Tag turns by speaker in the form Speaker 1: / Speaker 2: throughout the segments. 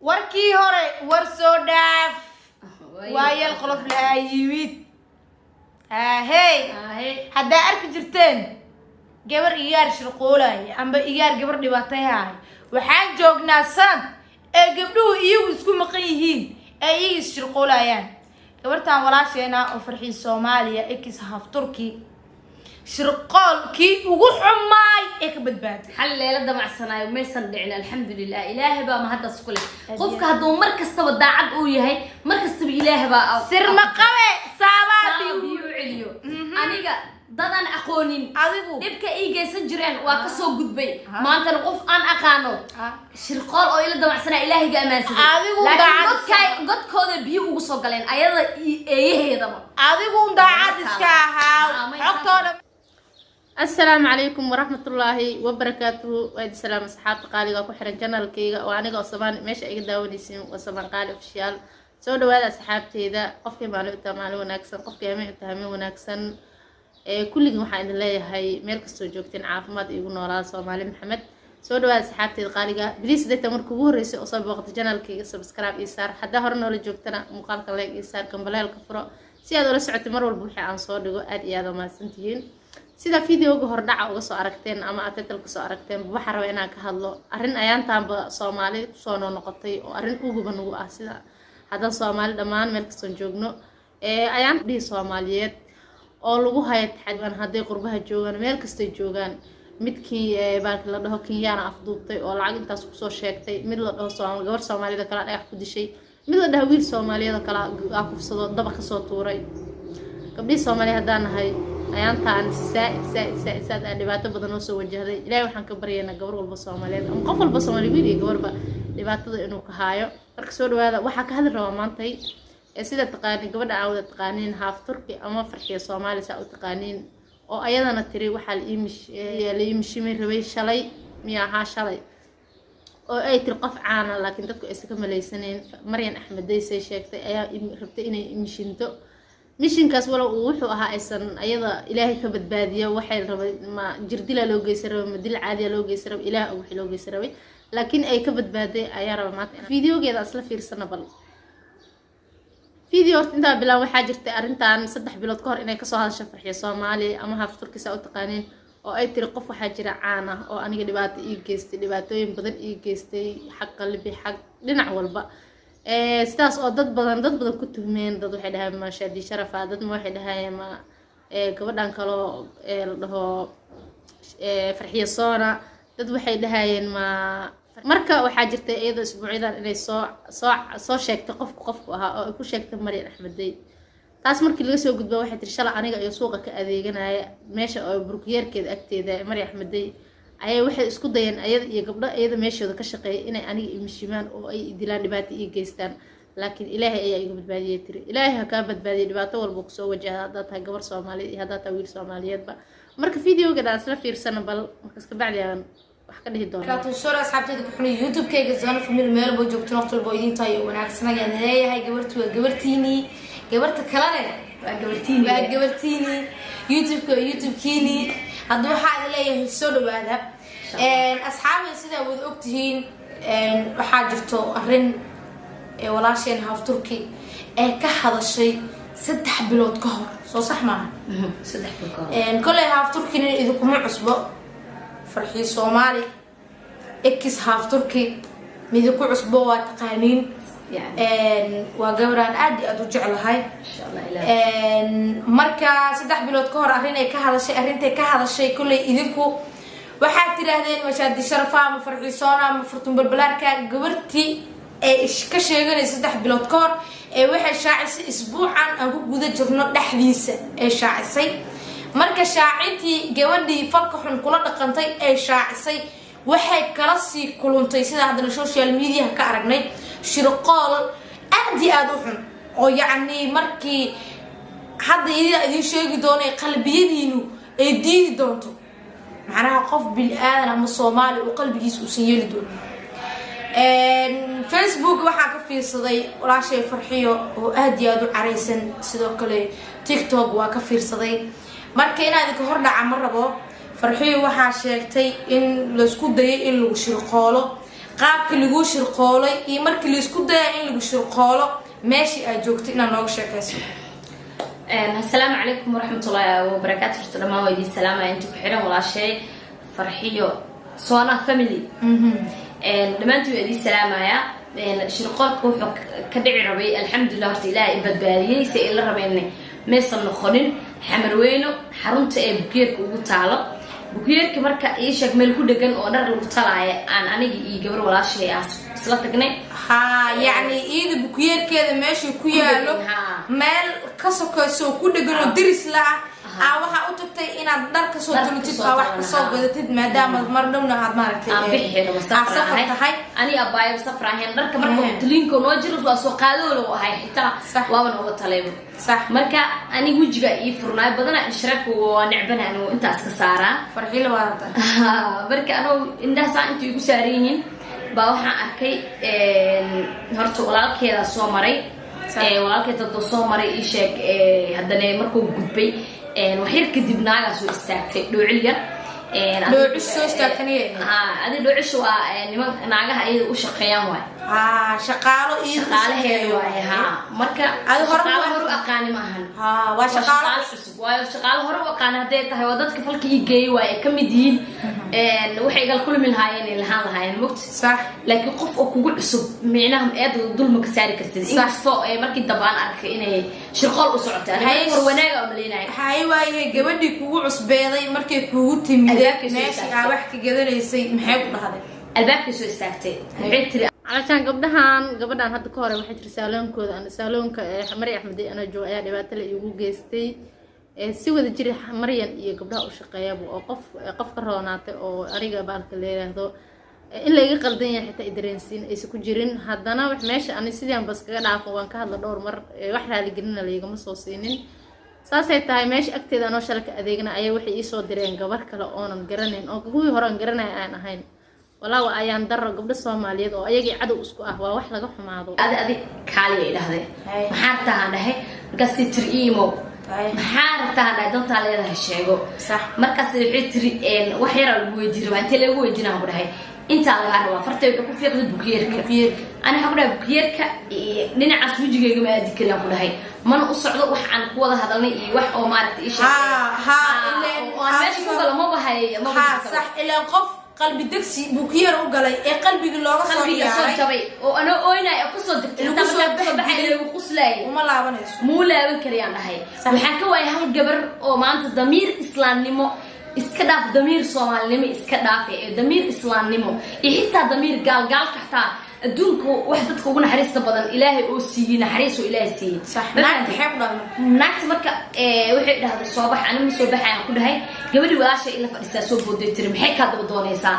Speaker 1: Warkii hore war soo dhaaf, waayeel qolof lahaa yimid. Ahey, haddaa arki jirteen gabar igaar shirqoolaya amba igaar gabar dhibaatayhaay, waxaan joognaa sanad ee gabdhuhu iyagu isku maqan yihiin ee iyaga is-shirqoolayaan. Gabartan walaasheena oo Farxii Soomaaliya ex Half Turki, shirqoolkii ugu xumaay ee ka badbaaday.
Speaker 2: Xal leela damacsanaayo maysan dhicin, alxamdulilah. Ilaahay baa mahaddas ku leh. Qofka hadduu mar kastaba daacad uu yahay, mar kastaba Ilaahay baa
Speaker 1: sirma qabe saabaa
Speaker 2: saaba biyo u celiyo. Aniga dadaan aqoonin
Speaker 1: adigu
Speaker 2: dhibka ii geysan jireen waa kasoo gudbay. Maantana qof aan aqaano shirqool oo ila damacsanaa Ilaahayga ammaansaday.
Speaker 1: Adigu
Speaker 2: laakiin
Speaker 1: daacad
Speaker 2: godkaay godkooda biyo ugu soo galeen ayada iyo eeyaheedaba.
Speaker 1: Adigu daacad iska ahaa xogtooda.
Speaker 3: Asalaamu calaykum waraxmatullaahi wabarakaatuhu. Waa idin salaam, asxaabta qaaliga ku xiran channelkayga oo aniga oo Samaan. Meesha iga daawanaysiin waa Samaan Qaali Official. Soo dhawaada, asxaabteyda. Qofkii maalin u taha maalin wanaagsan, qofkii hameen u taha hameen wanaagsan. Ee kulligin waxaan idin leeyahay, meel kastoo joogteen caafimaad iigu noolaada, Soomaali Maxamed. Soo dhawaada, asxaabteyda qaaliga. Please, dadka marka ugu horreysay oo soo booqata channelkayga, subscribe ii saar. Haddaa hore noola joogtana, muuqaalka like ii saar, gambaleelka furo si aad ula socotay mar walba wixii aan soo dhigo. Aad iyo aad u mahadsantihiin. Sida videoga hordhaca uga soo aragteen ama aad title kasoo aragteen, waxaan rabaa inaan ka hadlo arrin ayaantaanba Soomaali kusoo noqotay oo arrin uguba nagu ah, sida haddaan Soomaali dhammaan meel kastoon joogno ee ayaan dhihi Soomaaliyeed oo lagu hayo taxadigan. Hadday qurbaha joogaan, meel kastay joogaan, midkii baalki la dhaho Kenyaana afduubtay oo lacag intaas kusoo sheegtay, mid la dhaho gabar Soomaalida kala dhagax ku dishay, mid la dhaho wiil Soomaaliyeed oo kala aa kufsado daba kasoo tuuray. Gabdhihii Soomaaliya haddaan nahay, ayaantaan zaaid zaaid zaaid zaaid aa dhibaato badan oo soo wajahday. Ilaahay waxaan ka baryaynaa gabar walba Soomaaliyeed ama qof walba Soomaali, wiil iyo gabarba, dhibaatada inuu ka haayo. Marka soo dhawaada. Waxaa ka hadli rabaa maantay ee sida taqaaniin gabadha aan wada taqaaniin, Half Turki ama Farxiya Soomaali saa u taqaaniin, oo ayadana tiri waxaa la iimishimay rabay shalay miya ahaa shalay, oo ay tiri qof caana laakiin dadku aysan ka malaysaneyn, Maryan Axmed Daysay sheegtay, ayaa rabtay inay mishinto. Mishinkaas walow uu wuxuu ahaa aysan ayada Ilaahay ka badbaadiyo. Waxay rabay ma jirdila loo geysan rabay, ma dil caadiya loo geysan rabay, Ilaah og wixii loo geysan rabay, laakiin ay ka badbaaday ayaa raba maanta videogeeda isla fiirsana. Bal video horta intaa bilaan. Waxaa jirtay arrintan 3 bilood ka hor inay kasoo hadasho Farxiyo Soomaali ama Half Turkisa u taqaaniin, oo ay tiri qof waxaa jira caan ah oo aniga dhibaato ii geystay, dhibaatooyin badan ii geystay, xag qalbi, xag dhinac walba. Sidaas oo dad badan ku tuhmeen. Dad waxay dhahayeen ma Shaadi Sharafa, dad ma waxay dhahayeen ma gabadhan kaloo la dhaho Farxiyo Soona, dad waxay dhahayeen ma. Marka waxaa jirtay iyadoo isbuucyadan inay soo sheegtay qofku ahaa, oo ay ku sheegtay Maryan Axmeddey. Taas markii laga soo gudbo, waxay tiri shalay aniga iyo suuqa ka adeeganaya meesha oo burkiyeerkeeda agteeda, Maryan Axmeddey ayay waxay isku dayeen ayada iyo gabdho iyada meeshooda ka shaqeeya inay aniga imishimaan oo ay dilaan, dhibaato ii geystaan, laakiin Ilaahay ayaa iga badbaadiyay. Tiri Ilaahay ha kaa badbaadiyay dhibaato walba kusoo wajahda, haddaad tahay gabar Soomaaliyeed iyo haddaad tahay wiil Soomaaliyeedba. Marka videoga dhaan isla fiirsana bal, markaas kabacdi aan wax ka dhihi doonaa.
Speaker 1: Soo asxaabteyda ku xunay YouTube-kayga Zona Family, meel boo joogto, waqti walba oo idin tahay oo wanaagsan ayaan leeyahay. Gabartu waa gabartiinii, gabarta kalena
Speaker 2: waa gabartiini.
Speaker 1: Waa gabartiinii, YouTube-ka waa YouTube-kiinii. Hadda waxaa idin leeyahay soo dhawaada, asxaabay. Sidaa wada ogtihiin, waxaa jirto arrin ee walaasheen Half Turki ee ka hadashay 3 bilood ka hor. Soo sax maaha?
Speaker 2: 3 bilood ka hor.
Speaker 1: Koley Half Turkina idinkuma cusbo. Farxii Soomaali ex Half Turki midinku cusbo, waa taqaaniin. Waa gabaraan aad iyo aad u jeclahay.
Speaker 2: Insha Allah Ilaah.
Speaker 1: Marka 3 bilood ka hor arrin ay ka hadashay, arrintay ka hadashay kolley idinku waxaad tidhaahdeen mashaadi sharafa ama Farxiisoona ama Furtun Balbalaarka. Gabartii ee ka sheeganaysa 3 bilood ka hor ee waxay shaacisay isbuucan aan ku guda jirno dhexdiisa ee shaacisay. Marka shaacintii gabadhii falka xun kula dhaqantay ee shaacisay, waxay kala sii kuluntay, sida haddana social mediaha ka aragnay, shirqool aad iyo aada u xun oo yacni markii hadda idaa idiin sheegi doono ee qalbiyadiinu ay diidi doonto, macnaha qof bini aadan ama Soomaali uu qalbigiisa uusan yeeli doonin. Facebook waxaan ka fiirsaday walaashay Farxiyo oo aad iyo aada u caraysan. Sidoo kale TikTok waa ka fiirsaday. Marka inaa idinka hordhaca ma rabo. Farxiyo waxaa sheegtay in laisku dayay in lagu shirqoolo. Qaabkii laguu shirqoolay iyo markii laisku daya in lagu shirqoolo, meeshii aad joogtay inaad nooga sheekayso.
Speaker 2: Asalaamu calaykum waraxmatullaahi wabarakaatu. Horta dhammaan waa idiin salaamaya inta ku xiran walaashay Farxiyo Soona family, dhammaantiin waa idiin salaamaya. Shirqoolka wuxuu ka dhici rabay, alxamdulilah, horta Ilaahay i badbaadiyey. Si ay la rabeen maysan noqonin. Xamarweyno xarunta ee bukeerka ugu taalo, bukeerka marka ii sheeg, meel ku dhegan oo dhar lagu talaaya aan aniga iyo gabar walaashay ah isla tagnay.
Speaker 1: Ha, yacni iyada bukuyeerkeeda meeshii ku yaalo meel ka sokayso oo ku dhegan oo diris la ah aa waxaa u tagtay inaad dhar kasoo
Speaker 2: Dhar
Speaker 1: tulitid
Speaker 2: kasoo
Speaker 1: aa wax
Speaker 2: talan,
Speaker 1: kasoo gadatid, maadaama mar dhowna aad maaragtay
Speaker 2: aan bixi rabo,
Speaker 1: aad
Speaker 2: safar
Speaker 1: safar
Speaker 2: ahay
Speaker 1: tahay.
Speaker 2: Ani abaayo safar ahayn. Dharka marka taliinka noo jiro waa soo qaadoola ahay xitaa waaba nooga talayba. Marka aniga wejiga ii furnaay badanaa, inshareerka waa necbana, anigu intaas ka saaraa.
Speaker 1: Farxila waadata.
Speaker 2: Marka anoo indhaha inta igu saaran yihiin baa waxaan arkay horta walaalkeeda soo maray. Walaalkeed hadduu soo maray, ii sheeg, haddana markuu gudbay wax yar kadib naagaa soo istaagtay, dhoocil yar.
Speaker 1: Dhoocish soo istaagtaniyay ahayd?
Speaker 2: Ha, adi dhoocish waa niman naagaha iyada u shaqeeyaan waay.
Speaker 1: Ha, shaqaalo iyada u
Speaker 2: Shaqaalaheeda
Speaker 1: shaqeeyo.
Speaker 2: Waaye ha. Marka
Speaker 1: Adi hore
Speaker 2: shaqaalo
Speaker 1: ma
Speaker 2: hore u aqaani ma ahan.
Speaker 1: Ha, waa
Speaker 2: Waa
Speaker 1: shaqaalo
Speaker 2: shaqaalo cusub waayo. Shaqaalo hore u aqaani hadday tahay, waa dadka falka ii geeyay waaye, ay ka mid yihiin. Waxay igala kulmi lahaayeen ay lahaan lahaayeen mogta. Laakiin qof oo kugu cusub, micnaha eeda dulma ka saari kartid. Inkastoo ay markii dambe aan arkay inay shirqool u socotay, aniga markii hore wanaaga u maleynayo.
Speaker 1: Waxay waayahay, gabadhii kugu cusbeeday markay kugu timide
Speaker 2: Albaabkay soo
Speaker 1: meeshii
Speaker 2: istaagtay.
Speaker 1: aa wax ka gadanaysay, maxay ku dhahday?
Speaker 2: Albaabkay soo istaagtay, waxay tiri:
Speaker 3: Calashaan gabdhahan, gabadhan hadda ka hore waxay tiri saaloonkooda, saaloonka Mari Axmed anaa jooga ayaa dhibaato la iigu geystay. Si wada jira Maryan iyo gabdhaha u shaqeeyaba oo qof ka roonaatay oo aniga baalka la yiraahdo in layga qaldan yahay xitaa i dareensiin aysan ku jirin. Haddana wax meesha ani sidii aan bas kaga dhaafo, waan ka hadla dhowr mar, wax raaligelina laygama soo siinin. Saasay tahay, meesha agteeda anoo shalka adeegna ayaa waxay iisoo direen gabar kale oonan garanayn, oo kuwii hore aan garanaya aan ahayn. Walaa waa ayaan daro gabdho Soomaaliyeed oo ayagii cadow isku ah, waa wax laga xumaado.
Speaker 2: Adi kaaliya idhahday.
Speaker 1: Hay.
Speaker 2: Maxaa rabtaa dhahay? Markaasay tiri iimow. Maxaa rabtaa dhahay? Dantaa leedahay sheego. Markaas waxay tiri wax yaraa lagu weydiin rabaa. Intee lagu weydiinaa ku dhahay? Intaa lagaa rabaa. Fartay wuxuu ku fiiqday bukiyeerka.
Speaker 1: Bukiyeerka.
Speaker 2: Ani waxaan ku dhahay bukiyeerka dhinacaas wejigayga ma aadi kariyaan ku dhahay, mana u socdo. Wax aan ku wada hadalnay iyo wax oo maaragtay ii sheegay
Speaker 1: Ha ha ileen
Speaker 2: oo aan meesha ku galo maba hay, maba jirto.
Speaker 1: Sax, ileen qof qalbi degsi bukiyeer u galay ee qalbigii looga soo
Speaker 2: Qalbiga soo
Speaker 1: ciyaaray
Speaker 2: jabay oo anoo ooynay oo kusoo degtay
Speaker 1: Lagu
Speaker 2: hataa
Speaker 1: soo
Speaker 2: markaan kusoo baxay
Speaker 1: baxay.
Speaker 2: lagu quslaayay.
Speaker 1: Uma laabanayso.
Speaker 2: Muu laaban kariyaan dhahay. Waxaan ka waayay hal gabar oo maanta damiir islaamnimo iska dhaaf, damiir soomaalinimo iska dhaafe, ee damiir islaamnimo iyo xitaa damiir gaalgaalka, xataa adduunka wax dadka ugu naxariista badan Ilaahay oo siiyey, naxariis oo Ilaahay siiyey. Ma
Speaker 1: Naagta
Speaker 2: fahamtay?
Speaker 1: xeeb u dhahday?
Speaker 2: Naagta marka waxay dhahday soo bax. Aniga ma soo baxayaan ku dhahay. Gabadhii walaasha ila fadhisaa soo booday, tiri maxay kaa daba doonaysaa?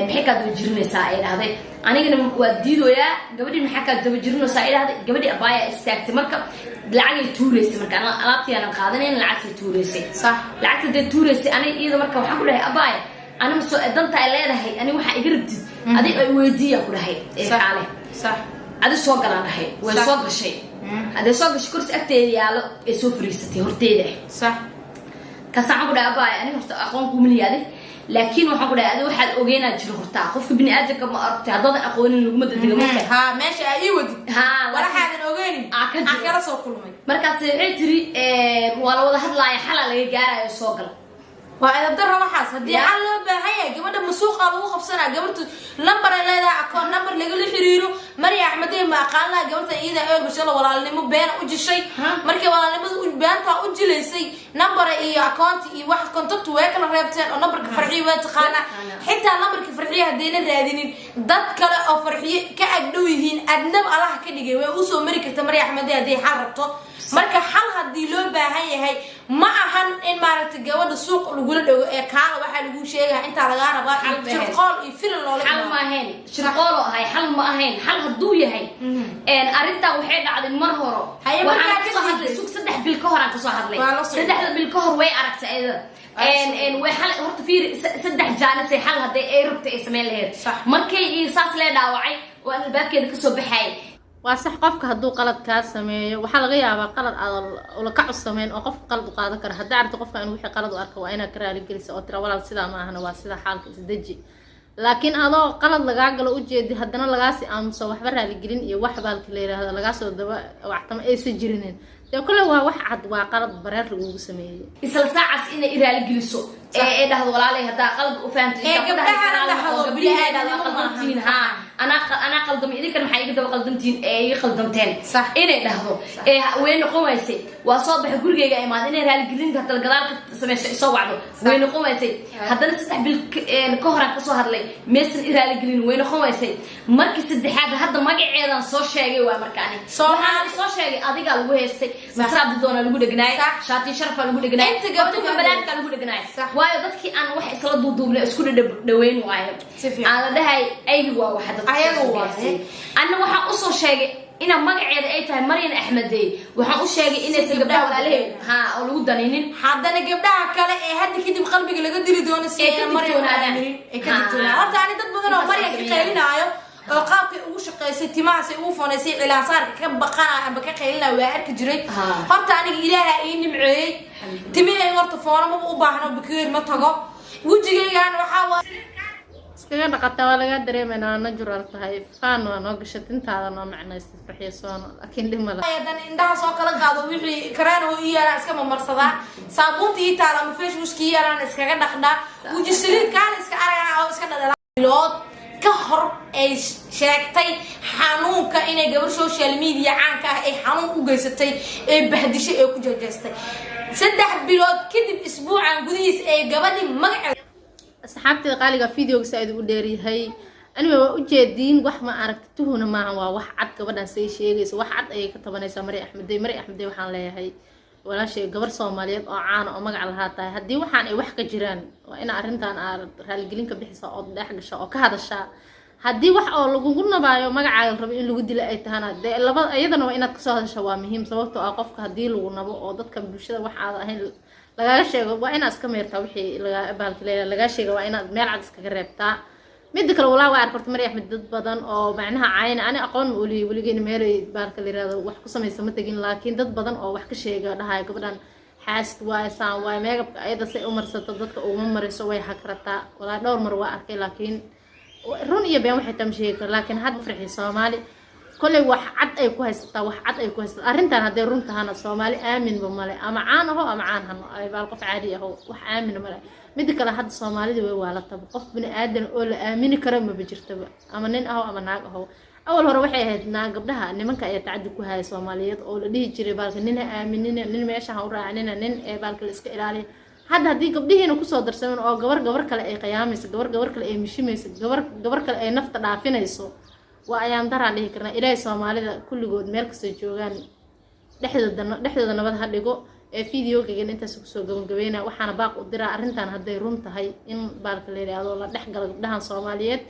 Speaker 2: Maxay kaa daba jirinaysaa ay dhahday. Anigana waa diidoyaa. Gabadhii maxaa kaa daba jirinaysaa ay dhahday. Gabadhii abaaya istaagtay, marka lacagay tuureysay. Marka alaabtii aanan qaadanayn lacagtay tuureysay. Lacagta dee tuureysay. Aniga iyada marka waxaan ku dhahay abaaya, anima soo danta ay leedahay, ani waxaa iga rabtid adig ay weydiiya ku dhahay ee kaale. Adi soo galaan dhahay. Way soo gashay. Hadday soo gashay, kursi agteeda yaalo ay soo fariisatay horteeda. Kaasaan waxaan ku dhahay abaay, aniga horta aqoon kuma lihi adi, laakiin waxaan ku dhahay adi waxaad ogeynaa jiro. Hortaa qofka biniaadamka ma aragtay, haddaadan aqoonin laguma dadega marka.
Speaker 1: Ha, meesha aa ii wadid walaxaadan ogeynin
Speaker 2: Aa, ka
Speaker 1: aan
Speaker 2: jiro.
Speaker 1: kala soo kulmay.
Speaker 2: Markaas waxay tiri waa la wada hadlaaya, xalaa laga gaarayo, soo gal.
Speaker 1: Waa edab darra waxaas. Haddii xal loo baahan yahay, gabadha masuuqa lagu qabsanaa. Gabartu number ay leedahay, akoon number lagala xiriiro. Marya Axmedey ma aqaan laha gabarta iyada eel bashalo walaalnimo beena u jishay. Markay walaalnimada u beentaa u jilaysay, number iyo akoonti iyo wax contact way kala reebteen, oo numberka Farxiyo waa taqaanaa.
Speaker 2: Taqaanaa.
Speaker 1: Xitaa numberka Farxiyo haddayna raadinin, dad kale oo Farxiyo ka agdhow yihiin adnab Allaha ka dhigay way usoo mari karta Marya Axmedey hadday xal rabto. Marka xal haddii loo baahan yahay, ma ahan in maaragtay gabadha suuq lagula dhago ee kaala waxaa lagu sheegaya intaa lagaa rabaa
Speaker 2: Xal
Speaker 1: iyo
Speaker 2: ma ahayn.
Speaker 1: shirqool iyo filan loola
Speaker 2: Xal ma
Speaker 1: imaado.
Speaker 2: ahayn, shirqoolo ahay, xal ma ahayn. Xal hadduu yahay, arrintan waxay dhacday mar horo.
Speaker 1: Haye,
Speaker 2: Waxaan
Speaker 1: markaa
Speaker 2: kasoo
Speaker 1: ka
Speaker 2: hadlay
Speaker 1: diiday.
Speaker 2: sug, 3 bil ka hor aan kasoo hadlay.
Speaker 1: Waa la socday.
Speaker 2: 3da bil ka hor way aragtay ayada.
Speaker 1: Waa la socday.
Speaker 2: Way xal horta fiiri, 3 jaanisay xal hadday ay rabtay ay samayn lahayd. Markay ii saas lee dhaawacay oo aan albaabkeeda kasoo baxay.
Speaker 3: Waa sax, qofka hadduu qalad kaa sameeyo, waxaa laga yaabaa qalad aad ula kac u sameyn oo qofka qalad u qaadan kara. Haddaa aragto qofka inuu wixii qalad u arko, waa inaad ka raali gelisa oo tira walaal, sidaa ma ahana, waa sidaa xaalka, isdeji. Laakiin adoo qalad lagaa galo ujeedi, haddana lagaasi aamuso, waxba raaligelin iyo wax baalka la yiraahdo lagaasoo daba wactama aysan jirinin, dee kole waa wax cad, waa qalad bareer lagugu sameeyey.
Speaker 2: Isla saacaas inay i raaligeliso ee dhahdo, "Walaalay, haddaa qalad u fahamtay,"
Speaker 1: Ee
Speaker 2: intaa ku dhahay,
Speaker 1: gabdhahana
Speaker 2: "Walaal,
Speaker 1: dhahdo,
Speaker 2: oo gabdhaha dhahdo,
Speaker 1: bini'aadanimo
Speaker 2: qaldantihiin."
Speaker 1: maahan.
Speaker 2: Haa, anaa qaldamay, idinkan maxaa iga daba qaldantihiin ee iga qaldanteen? Inay dhahdo ee way noqon waysay. Waa soo baxay, gurigeyga imaad, inay raaligelinta haddana gadaal ka sameyso, isoo wacdo, way noqon waysay. Haddana 3 bil ka horaan kasoo hadlay, maysan i raaligelin, way noqon waysay. Markii saddexaad hadda magaceedan soo sheegay waa marka ani waxaan soo sheegay adigaa lagu heystay, Nasra Abdidoona lagu dhegnaay, Shaati Sharafaa lagu dhegnaay,
Speaker 1: Inta gabdhaha
Speaker 2: Balaadka lagu dhegnaay, waayo dadkii aan wax isla duuduubnay isku dhadhaweyn waayo.
Speaker 1: Si fiican.
Speaker 2: Aan la dhahay aygi waa waxa dadka
Speaker 1: Ayaga
Speaker 2: soo
Speaker 1: waaye.
Speaker 2: gaarsiiyey. Anna waxaan usoo sheegay ina magaceeda ay tahay Maryan Axmedey. Waxaan u sheegay inaysan
Speaker 1: Si
Speaker 2: gabdhaha
Speaker 1: gabdhaha
Speaker 2: walaalaheed ha oo lagu danaynin.
Speaker 1: Haddana gabdhaha kale ee hadda kadib qalbiga laga dili doono si
Speaker 2: Ee ka
Speaker 1: ayna Maryam
Speaker 2: digtoonaadaan.
Speaker 1: aaminin, ee ka
Speaker 2: Ha.
Speaker 1: digtoonaadaan. Horta ani dad badan oo
Speaker 2: Intaas
Speaker 1: Maryam ka
Speaker 2: sameeyaan.
Speaker 1: qaylinaayo oo qaabkay ugu shaqaysay, timahaasay ugu fonaysay, cilaasaarka ka baqanayo amba ka qaylinayo waa arki jiray. Horta aniga Ilaaha ii nimceeyey, timahayga horta foona maba u baahno, bikeer ma tago, wejigaygan waxaa waa
Speaker 3: Iskaga dhaqataa waa lagaa dareemaynaa, waa natural tahay, faan waa noo gashay, tintaada noo macnaystay, Farxiyo Soono, laakiin dhib ma laha.
Speaker 1: Haddana indhaha soo kala qaado, wixii karaan oo ii yaalaan iska mamarsadaa, saabuunta ii taala ama face washka ii yaalaan iskaga dhaqdaa, weji saliid kaana iska aragaa oo iska dhadhala. Bilood ka hor ay sheegtay xanuunka inay gabar social media caanka ah ay xanuun u geysatay, ee bahdishay, ee ku jejeestay. 3 bilood kadib, isbuucan gudihiis, ee gabadhii magaceeda
Speaker 3: Asxaabteeda qaaliga, videoga saa idin u dheeryahay. Anyway, waa ujeediin, wax ma aragti tuhuna maaha, waa wax cad. Gabadhan say sheegayso, wax cad ayay ka tabanaysaa Mari Axmedey. Mari Axmedey waxaan leeyahay, walaashay, gabar Soomaaliyeed oo caana oo magac lahaa tahay, haddii waxaan ay wax ka jiraan, waa ina arrintan aad raaligelin ka bixisa ood dhex gasha oo ka hadashaa. Haddii wax oo lagugu nabaayo, magacaaga la rabo in lagu dilo ay tahana, dee laba iyadana waa inaad kasoo hadasha, waa muhiim. Sababtoo ah qofka haddii lagu nabo oo dadka bulshada wax aad ahayn lagaaga sheego, waa inaad iska meertaa wixii lagaa bahalka leeyahay lagaa sheega, waa inaad meel cad iskaga reebtaa. Midda kale, walaa waa ark horta Mari Axmed dad badan oo macnaha caayna, ani aqoon ma uliyay, weligeena meelay bahalka la yirahdo wax ku samaysa ma tegin, laakiin dad badan oo wax ka sheega, dhahaya gabadhan xaasid waaye, saan waaye, meegabka ayada say u marsato dadka uma mariso, way hakrataa. Walaa dhowr mar waa arkay, laakiin run iyo been waxay tam sheegi karo. Laakiin hadda Farxi Soomaali kolley wax cad ay ku haysataa, wax cad ay ku haysataa arrintan. Hadday run tahana, Soomaali aaminba male, ama caan aho ama caan hano baal qof caadi aho, wax aamina male. Midda kale, hadda Soomaalida way waalataba, qof bini aadan oo la aamini karo maba jirtaba, ama nin aho ama naag aho. Awal hore waxay ahayd naag gabdhaha nimanka ayaa tacadi ku haya Soomaaliyeed oo la dhihi jiray baalka nin ha aaminina, nin meesha ha u raacinina, nin ee baalka la iska ilaaliya. Hadda haddii gabdhihiina kusoo darsameen oo gabar gabar kale ay qiyaamayso, gabar gabar kale ay mishimayso, gabar gabar kale ay nafta dhaafinayso, waa ayaan daraan dhihi karnaa. Ilaahay Soomaalida kulligood meel kastoo joogaan dhexdooda nabad ha dhigo. Ee videogagan intaas kusoo gabagabeyna. Waxaana baaq u diraa, arrintan hadday run tahay, in baalka la yidhaahdo la dhex galo gabdhahan Soomaaliyeed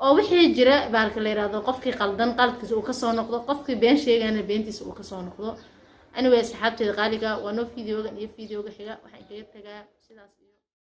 Speaker 3: oo wixii jira baalka la yidhaahdo qofkii qaldan qaladkiisa uu kasoo noqdo, qofkii been sheegana beentiisa uu kasoo noqdo. Anyway, asxaabteeda qaaliga, waa noo videogan iyo videoga xiga. Waxaan kaga tagaa sidaas iyo